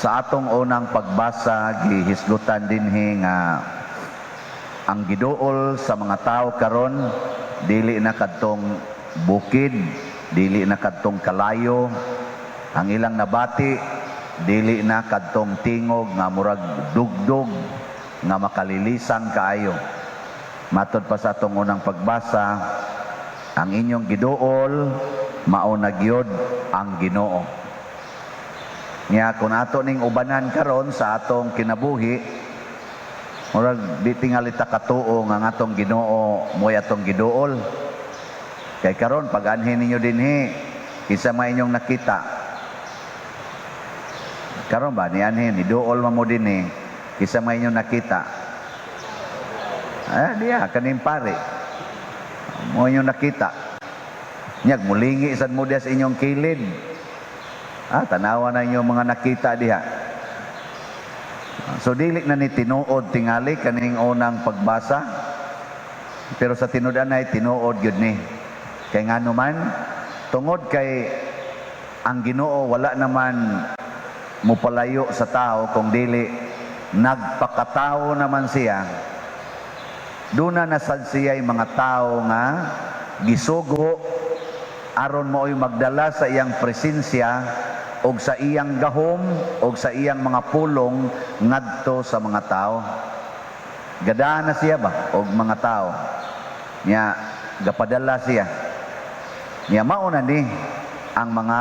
Sa atong unang pagbasa, gihisgutan dinhi nga ang giduol sa mga tao karon dili na kadtong bukid, dili na kadtong kalayo. Ang ilang nabati, dili na kadtong tingog nga murag dugdog nga makalilisang kaayo. Matod pa sa atong unang pagbasa, ang inyong giduol mao na gyud ang Ginoo. Nya kung ato ning ubanan karon sa atong kinabuhi, murag di tingali ta katuo nga ang atong Ginoo mo'y atong giduol. Kay karon pag anhin ninyo dinhi, kinsa may inyong nakita? Karon ba nianhin ni duol man mo dinhi, kinsa may inyong nakita? Ah, diya kaning pare. Mo inyong nakita. Nyag mulingi sad mo diya sa inyong kilid. Ah, tanawa na inyong mga nakita diha. So dili na ni tinuod tingali kaning unang pagbasa. Pero sa tinud-anay, tinuod gyud ni. Kay ngano man, tungod kay ang Ginoo wala naman mopalayo sa tao kung dili nagpakatao naman siya. Duna na sad siya mga tao nga gisugo aron mao'y magdala sa iyang presensya og sa iyang gahom og sa iyang mga pulong ngadto sa mga tao. Gadana siya ba og mga tao. Nya gapadala siya. Nya mao na ni ang mga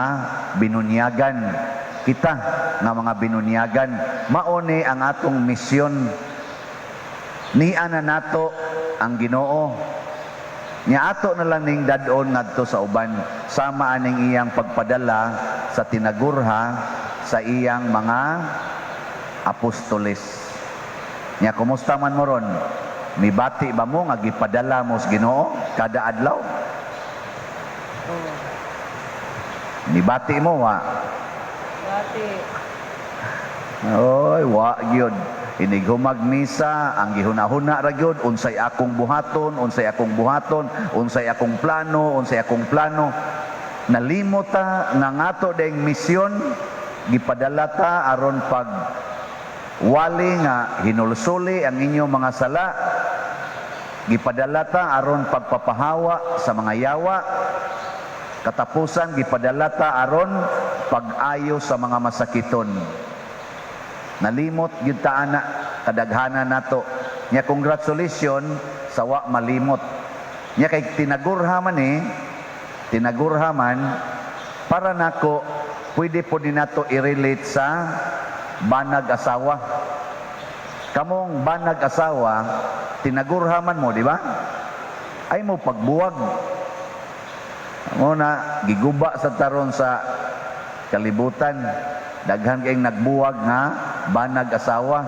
binunyagan, kita nga mga binunyagan, mao ni ang atong misyon. Nia na nato ang Ginoo. Nya ato na lang ning dad-on ngadto sa uban, sama aning iyang pagpadala sa tinagurha sa iyang mga apostoles. Nya kumusta man mo ron? Mibati ba mo nga gipadala mo sa Ginoo kada adlaw? Oh. Mibati mo, wa? Bati. Oy, wa gyud. Inig humag misa, ang gihuna-huna ra gyud unsay akong buhaton, unsay akong buhaton, unsay akong plano, unsay akong plano. Nalimot ta nga ngato deng misyon, gipadala ta aron pag wali nga hinulsuli ang inyong mga sala. Gipadala ta aron pagpapahawa sa mga yawa. Katapusan, gipadala ta aron pag-ayo sa mga masakiton. Nalimot gyud ta ana kadaghanan nato. Nya congratulations sa wa malimot. Nya kay tinagurha man eh, tinagurha man, para nako pwede po din nato i-relate sa banag asawa. Kamong banag asawa, tinagurha man mo, di ba? Ay mo pagbuwag. Mo na giguba sa taron sa kalibutan. Daghan kayong nagbuwag nga banag asawa.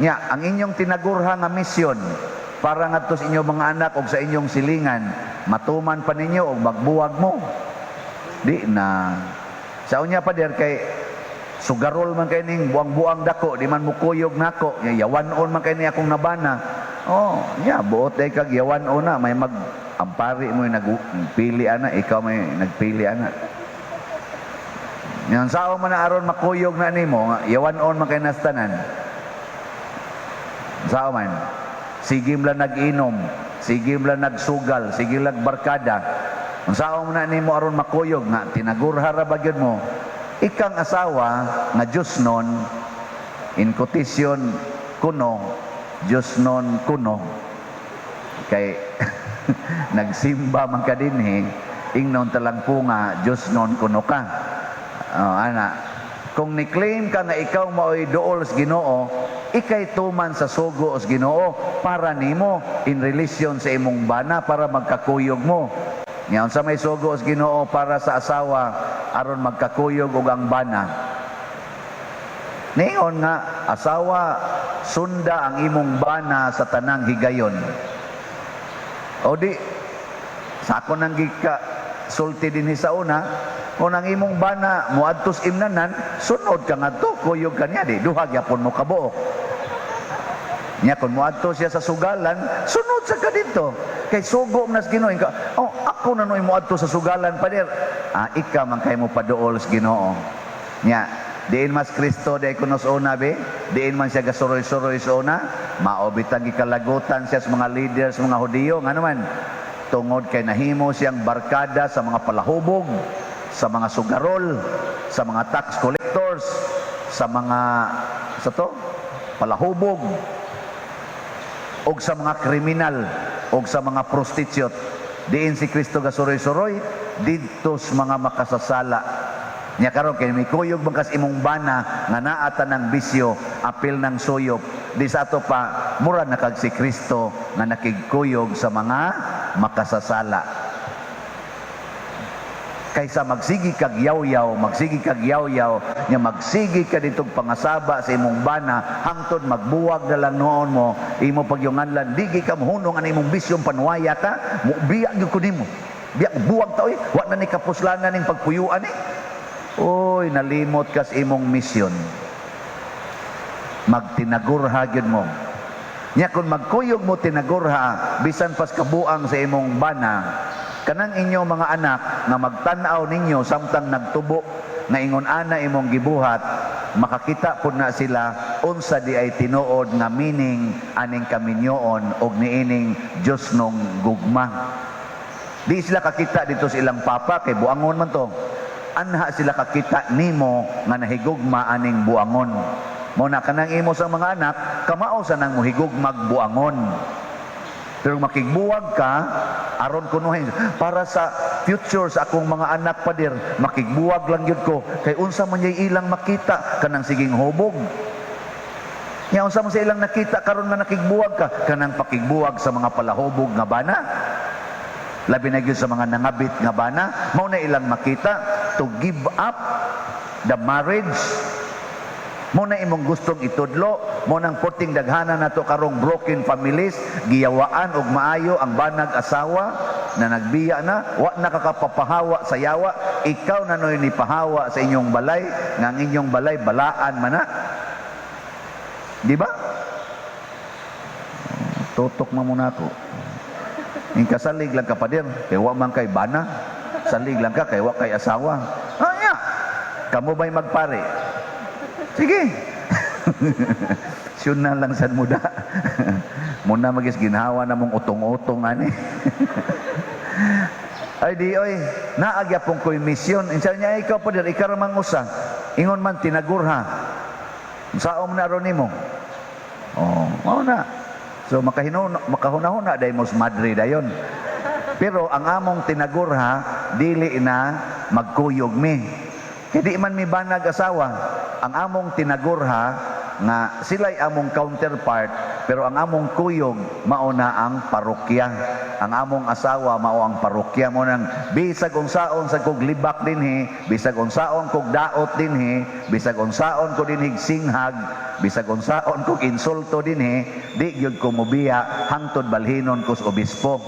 Nya, ang inyong tinagurha nga misyon para ngadto sa inyong mga anak o sa inyong silingan, matuman pa ninyo og magbuwag mo? Di na. Sa unya, pader, kay sugarol man kay ning buang-buang dako, di man mukuyog nako, nya yawan-on man kay ni akong nabana. Oh, nya buot day kag yawan-on na may mag ampari mo yung nagpili ana, ikaw may nagpili ana. Yan sao man na aron makuyog na nimo, nga yawan-on man kay nastanan. Sao man? Sige lang nag-inom, sige lang nagsugal, sige lang barkada. Ang sao man na nimo aron makuyog nga tinagurha ra ba gyud mo? Ikang asawa nga Diyos nun, in quotation kuno, Diyos nun kuno. Kay nagsimba man ka dinhi, ingnon talang po nga Diyos nun kuno ka. Oh, ana. Kung ni-claim ka nga ikaw mao'y duol sa Ginoo, ikay tuman sa sugo sa Ginoo para nimo in relation sa imong bana para magkakuyog mo. Nya unsa may sugo sa Ginoo para sa asawa aron magkakuyog og ang bana? Ningon nga, "Asawa, sunda ang imong bana sa tanang higayon." O di, sa ako nang gika sulti dinhi sa una, kung ang imong bana moadtos imnanan, sunod ka ngadto, kuyog ka niya, di duha gyapon mo kabuok. Nya kung moadto siya sa sugalan, sunod sa ka dito. Kay sugo man sa Ginoo ka. "Oh, ako na noy moadto sa sugalan, pader." Ah, ikaw man kay mo paduol sa Ginoo. Nya Diin mas Kristo di kuno sa una be, diin man siya gasuroy-suroy sa una, mao bitang gikalagutan siya sa mga leaders, mga Hudiyo, ngano man? Tungod kay nahimo siyang barkada sa mga palahubog, sa mga sugarol, sa mga tax collectors, sa mga sa to palahubog, og sa mga kriminal, og sa mga prostitute. Diin si Kristo gasuroy-suroy didto sa mga makasasala. Nya karon kay mikuyog man kas imong bana nga naa tanang bisyo, apil ng suyop, di sa ato pa mura na kag si Kristo nga nakigkuyog sa mga makasasala. Kaysa magsigi kag yaw-yaw, magsigi kag yaw-yaw, nya magsigi ka ditong pangasaba sa imong bana, hangtod magbuwag na lang noon mo, imo pagyunganlan, di ka mohunong ang imong bisyong panuwaya ka, mo biya gyud ko nimo. Biya buwag ta oy, wa na ni kapuslanan ning pagpuyuan eh. Oy, nalimot kas imong misyon. Magtinagurha gyud mo. Nya kung magkuyog mo tinagurha, bisan pas kabuang sa imong bana, kanang inyo mga anak nga magtan-aw ninyo samtang nagtubo nga ingon ana imong gibuhat, makakita pud na sila unsa di ay tinuod nga meaning aning kaminyoon og niining Dios nong gugma. Di sila kakita dito sa ilang papa kay buangon man to. Anha sila kakita nimo nga nahigugma aning buangon. Mo na kanang imo sa mga anak, kamao sa nang mohigugmag buangon. Pero makigbuwag ka, aron kunuhin para sa future sa akong mga anak, pader, makigbuwag lang gyud ko kay unsa man yay ilang makita kanang siging hubog. Nya unsa man sa ilang nakita karon nga nakigbuwag ka kanang pakigbuwag sa mga palahubog nga bana? Labi na gyud sa mga nangabit nga bana, mao na ilang makita to give up the marriage. Mo na imong gustong itudlo, mo nang porting daghanan nato karong broken families, giyawaan og maayo ang banag asawa na nagbiya na, wa na kakapapahawa sa yawa, ikaw na noy ni pahawa sa inyong balay, nga ang inyong balay balaan man na. Di ba? Tutok mo muna ako. Ing kasalig lang ka pader, kay wa man kay bana. Salig lang ka kay wa kay asawa. Ah, ya. Kamo ba'y magpare? Sige. Siyun na lang sad muda. Muna magis ginhawa na mong utong-utong ani. Ay di oy, naagyapon ko'y misyon. Insa niya ikaw pa dir, ikaw ra usa. Ingon man tinagurha. Saom na ron nimo. Oh, mao na. So makahuna-huna dahil mos madre dayon. Pero ang among tinagurha dili na magkuyog mi. Kay di man mi banag asawa. Ang among tinagurha nga sila'y among counterpart, pero ang among kuyog mao na ang parokya. Ang among asawa mao ang parokya mo nang bisag unsaon sa kog libak dinhi, bisag unsaon kog daot dinhi, bisag unsaon ko dinhi singhag, bisag unsaon kog insulto dinhi, di gyud ko mobiya hangtod balhinon ko sa obispo.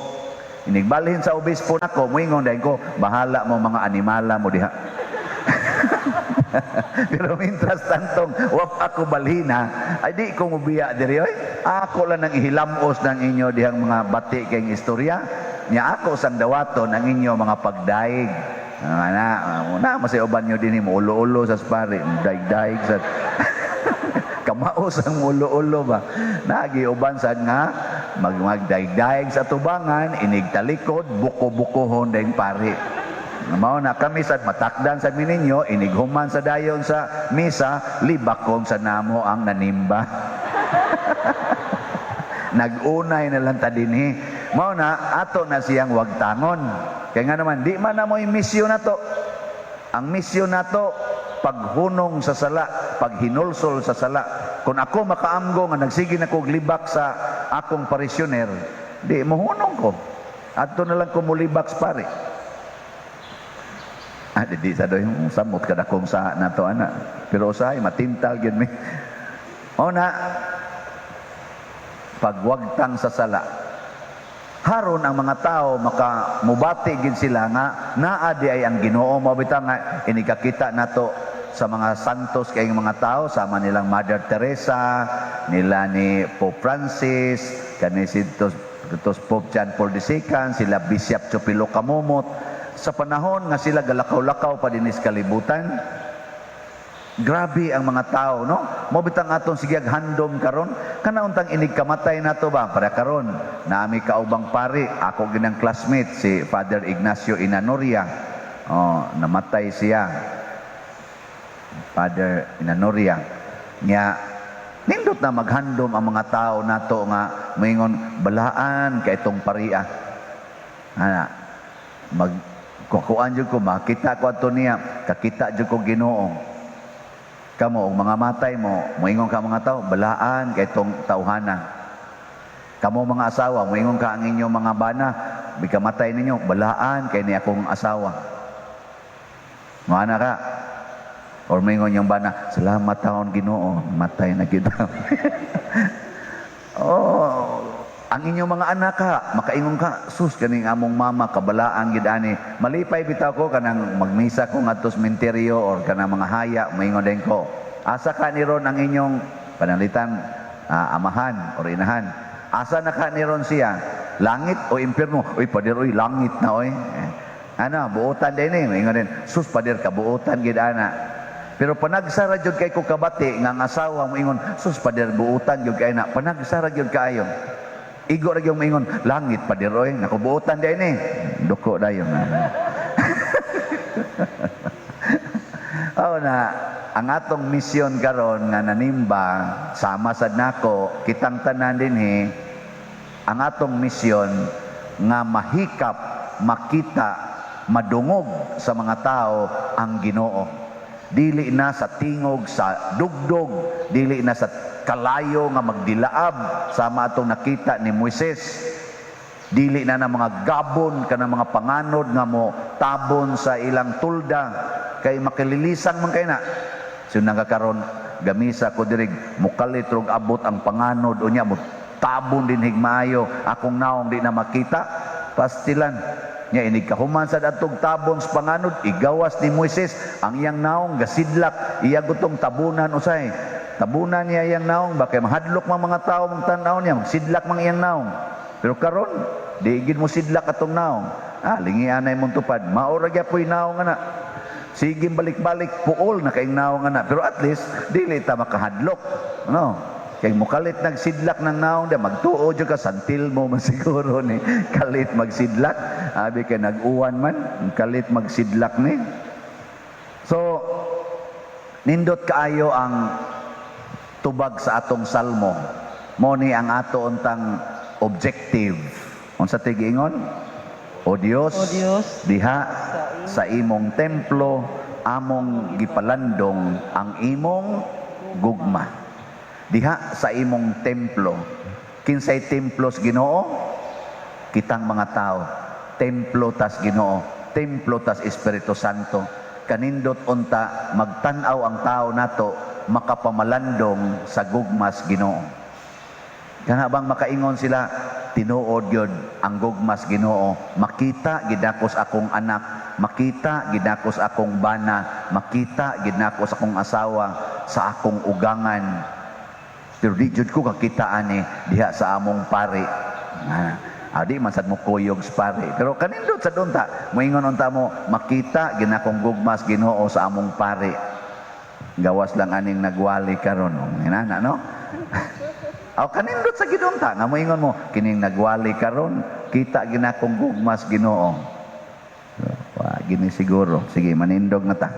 Inigbalhin sa obispo nako, moingon dahil ko, "Bahala mo mga animala mo diha." Pero mientras tantong wap ako balhina, ay di ko mobiya diri oy. Ako lang nang ihilamos ng inyo dihang mga bati kayong istorya. Nya ako sang dawaton ang inyo mga pagdaig. Ana, na masay uban nyo dinhi mo ulo-ulo sa pare, daig-daig sa kamaos ang ulo-ulo ba. Nagi uban sad nga magdaig-daig sa tubangan, inig talikod, buko-bukohon dayong pare. Mao na kami sad matakdan sa mininyo, inighuman sa dayon sa misa, libakon sa namo ang nanimba. Nag-unay na lang ta dinhi. Mao na ato na siyang wagtangon. Kaya nga naman, di man na mo yung misyon na to. Ang misyon na to, paghunong sa sala, paghinulsol sa sala. Kung ako makaamgo nga nagsige na kog libak sa akong parisioner, di mohunong ko. Adto na lang ko mulibak sa pare. Ah, di sa doy samot kada kong sa nato ana. Pero usahay matintal gyud mi. Mao na pagwagtang sa sala. Haron ang mga tao maka mubati gid sila nga naa di ay ang Ginoo. Mao bitaw nga inikakita nato sa mga santos kay mga tao sama nilang Mother Teresa, nila ni Pope Francis, kani si tos Pope John Paul II, sila Bishop Chupilo Camomot, sa panahon nga sila galakaw-lakaw pa dinis kalibutan. Grabe ang mga tao, no? Mao bitang atong sigyag handom karon, kana untang inig kamatay nato ba para karon naami kaubang pari, ako ginang classmate si Father Ignacio Inanoria. Oh, namatay siya. Father Inanoria. Nya nindot na maghandom ang mga tao nato nga moingon, "Balaan kay itong paria." Ana, mag kukuan jud ko, makita ko ato niya, kakita jud ko Ginoo. Kamo og mga matay mo, moingon ka mga tao, "Balaan kay itong tawhana." Kamo mga asawa, moingon ka ang inyong mga bana, bikamatay ninyo, "Balaan kay ni akong asawa." Moana ka. Or moingon yung bana, "Salamat taon Ginoo, matay na kita." Oh, ang inyong mga anak ka, makaingon ka, "Sus, kaning among mama, kabalaan gid ani." Malipay bitaw ko kanang magmisa ko ngadto sa sementeryo or kanang mga haya, moingon din ko. "Asa ka ni ron ang inyong pananglitan amahan or inahan? Asa na ka ni ron siya? Langit o impyerno?" "Uy, pader, uy, langit na, oy." Eh, ano, buotan din eh. Moingon din, "Sus, pader, kabuotan gid ana." Pero panagsara jud kay ko kabati nga ang asawa mo ingon, "Sus, pader, buotan jud kay na." Panagsara jud kaayo. Igo ra gyud moingon, "Langit, pader, oy, naku, buotan din eh." Duko dayon. Oo na, ang atong misyon karon nga nanimba, sama sad nako, kitang tanan dinhi, ang atong misyon nga mahikap, makita, madungog sa mga tao ang Ginoo. Dili na sa tingog, sa dugdog, dili na sa kalayo nga magdilaab sama atong nakita ni Moises. Dili na na mga gabon kana mga panganod nga mo tabon sa ilang tulda kay makililisang man kay na. So nagakaron gamisa ko diri, mukalit rog abot ang panganod, unya mo tabon din higmaayo akong naong, di na makita, pastilan. Nya inig kahuman sa adtong tabon sa panganod, igawas ni Moises ang iyang naong, gasidlak, iya gutong tabunan usay. Tabunan niya iyang naong ba kay mahadlok man mga tao mong tan-aw niya, magsidlak mang iyang naong. Pero karon di gid mo sidlak atong naong. Ah, lingian na imong tupad. Mao ra gyapoy naong ana. Sige balik-balik puol na kaing naong ana. Pero at least dili ta makahadlok. No? Kay mukalit nagsidlak ng naong da, magtuo jud ka, santil mo man siguro ni kalit magsidlak. Abi kay nag-uwan man, kalit magsidlak ni. So nindot kaayo ang tubag sa atong salmo. Mo ni ang ato untang objective. Unsa ti giingon? O Dios, O Dios, diha sa imong templo among gipalandong ang imong gugma. Diha sa imong templo. Kinsay templo sa Ginoo? Kitang mga tao. Templo tas Ginoo, templo tas Espiritu Santo. Kanindot unta magtan-aw ang tao nato makapamalandong sa gugmas Ginoo. Kana bang makaingon sila, "Tinuod gyud ang gugmas Ginoo. Makita gid nako sa akong anak, makita gid nako sa akong bana, makita gid nako sa akong asawa, sa akong ugangan. Pero di jud ko kakita ani diha sa among pari." Ah, di man sad mo kuyog sa pari. Pero kanindot sa unta, moingon unta mo, "Makita gid nakong gugmas Ginoo sa among pari. Gawas lang aning nagwali karon." Inana, no? Aw, kanindot sa gidunta nga moingon mo, "Kining nagwali karon, kita ginakong gugmas Ginoo." Wa gini siguro. Sige, manindog na ta.